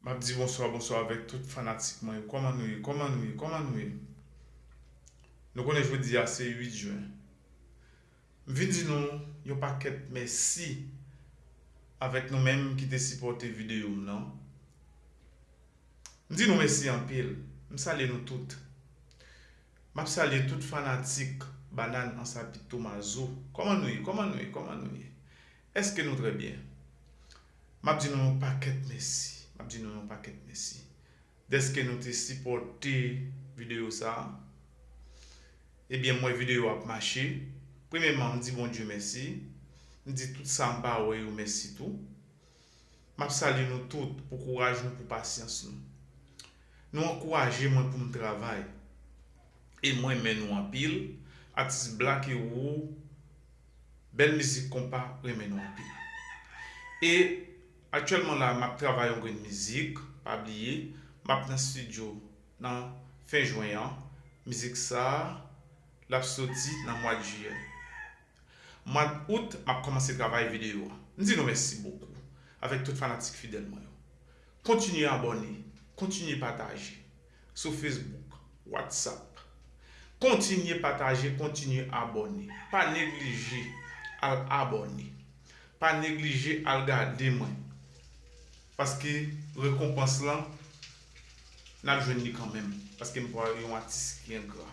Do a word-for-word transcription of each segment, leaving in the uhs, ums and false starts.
M ap di bonswa, bonswa avèk tout fanatik mwen yo. Kòman nou ye? Kòman nou ye? Kòman nou ye? Nou konnen jodi a se uit jen. M vin di nou yon pakèt mèsi avèk nou menm ki te sipòte videyo m nan. M di nou mèsi anpil. M salye nou tout. M ap salye tout fanatik Banann Ansapit Tomazo. Kòman nou ye? Kòman nou ye? Kòman nou ye? Èske nou trè byen? M ap di nou yon pakèt mèsi. M ap di nou yon pakèt mèsi. Dèske nou te sipòte videyo sa a. Ebyen, m wè videyo ap mache. Premyèman, m di Bondye mèsi. M di tout sa m pa wè yo mèsi tou. M ap salye nou tout pou kouraj nou, pou pasyans nou. Nou ankouraje mwen pou m travay. E m renmen nou anpil. Atis Black Hero, bèl mizik konpa, renmen nou anpil. E aktyèlman la, m ap travay yon grenn mizik, pa bliye, m ap nan estidyo nan fen jen an. Mizik sa a, l ap soti nan mwa jiyè. Mwa out, m ap kòmanse travay videyo a. M di nou mèsi bokou avèk tout fanatik fidèl mwen yo. Kontinye abòne, kontinye pataje sou Facebook, WhatsApp. Kontinye pataje, kontinye abòne. Pa neglije al abòne. Pa neglije al gade mwen. Paske rekonpans lan, n ap jwenn li kanmenm. Paske m pa yon atis ki engra.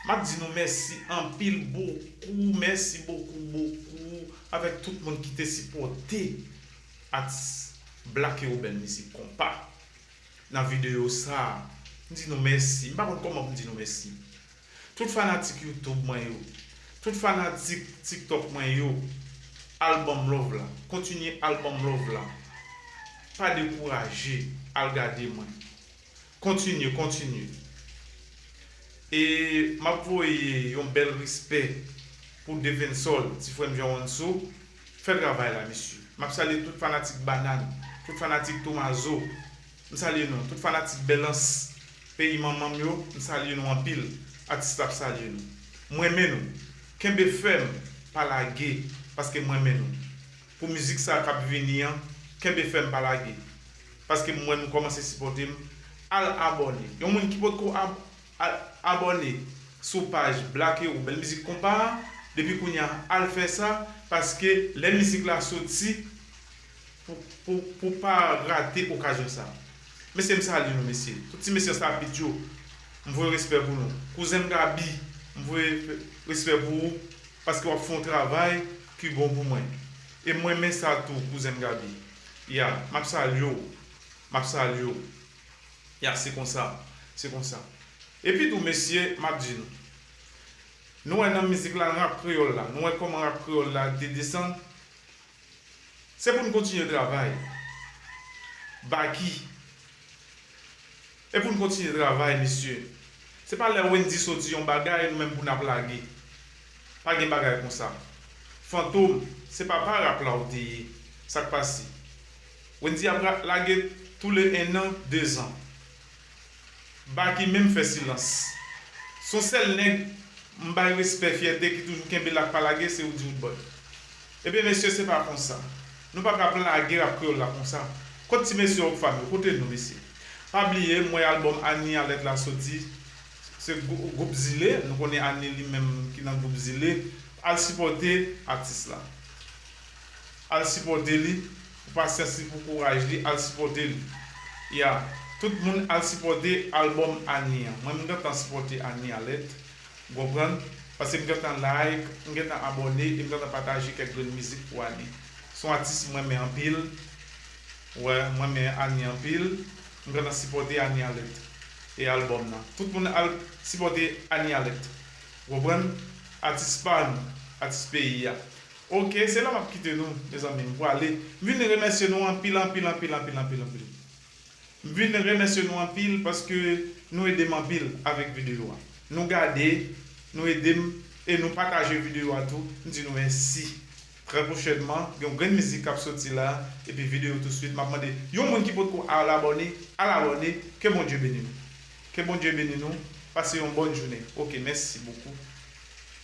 M ap di nou mèsi anpil, bokou, mèsi bokou, bokou, avèk tout moun ki te sipòte atis Black Hero Bèl Mizik Konpa nan videyo sa a. M di nou mèsi. M pa konn kòman pou m di nou mèsi. Tout fanatik YouTube mwen yo, tout fanatik TikTok mwen yo, al ban m love la. Kontinye al ban m love la. Pa dekouraje, al gade mwen. Kontinye, kontinye. E m ap voye yon bèl respè pou Devensol, ti frè m Jean Wonso. Fè travay la, mesye. M ap salye tout fanatik Banann, tout fanatik Tomazo. M salye nou. Tout fanatik Bèlans, peyi manman m yo, m salye nou anpil. Atis la ap salye nou. M renmen nou. Kenbe fèm, pa lage, paske m renmen nou. Pou mizik sa k ap vini an, kenbe fèm, pa lage. Paske m wè nou kòmanse sipòte m. Al abòne. Yon moun ki potko ab, al abòne sou paj Black Hero Bèl Mizik Konpa a, depi kounye a, al fè sa, paske lè mizik la soti, pou, pou, pou pa rate okazyon sa a. Mesye, m salye nou, mesye. Tout ti mesye Ansapit yo, m voye respè pou nou. Kouzen m Gaby, m voye respè pou ou, paske w ap fè yon travay ki bon pou mwen. E m renmen sa tou, kouzen m Gaby. Ya, m ap salye w. M ap salye w. Ya, se konsa. Se konsa. Epi tou, mesye, m ap di nou. Nou wè nan mizik la, nan rap kreyòl la, nou wè kòman rap kreyòl la te desann. Se pou n kontinye travay. Baky. E pou n kontinye travay, mesye. Se pa lè Wendyy soti yon bagay, nou menm pou n ap lage. Pa gen bagay konsa. Fantom, se papa rap la w te ye. Sa k pase? Wendyy ap ra, lage tou le en an, de zan. Baky menm fè silans. Se yon sèl nèg m bay respè, fyète, ki toujou kenbe l ak pa lage, se Roody Roodboy. Ebyen, mesye, se pa konsa. Nou pa ka plage rap kreyòl la konsa. Kot ti mesye Rockfam yo? Kote nou, mesye? Pa bliye, m wè albòm Annie Alerte la soti. Se gwou, gwoup Zile. Nou konnen Annie li menm ki nan gwoup Zile. Al sipòte atis la. Al sipòte li, pou pasyans li, pou kouraj li, al sipòte li. Ya, tout moun al sipòte albòm Annie an. Mwen, m gentan sipòte Annie Alerte, w konprann? Paske m gentan like, m gentan abòne, e m gentan pataje kèk grenn mizik pou Annie. Se yon atis m renmen anpil. Wè, m renmen Annie anpil. M gentan sipòte Annie Alerte e albòm nan. Tout moun al sipòte Annie Alerte. W konprann? Atis pa nou, atis peyi a. Oke, se la m ap kite nou, mezanmi, m pwale. M vin remèsye nou anpil, anpil, anpil, anpil, anpil, anpil. M vin remèsye nou anpil paske nou ede m anpil avèk videyo a. Nou gade, nou ede m, e nou pataje videyo a tou. M di nou mèsi. Trè pwochènman, gen yon grenn mizik k ap soti la, epi videyo touswit. M ap mande yon moun ki potko al abòne, al abòne. Ke Bondye beni nou. Ke Bondye beni nou. Pase yon bòn jounen. Oke, mèsi bokou.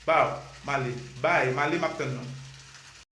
Baw, m ale. Bay, m ale, m ap tann nou.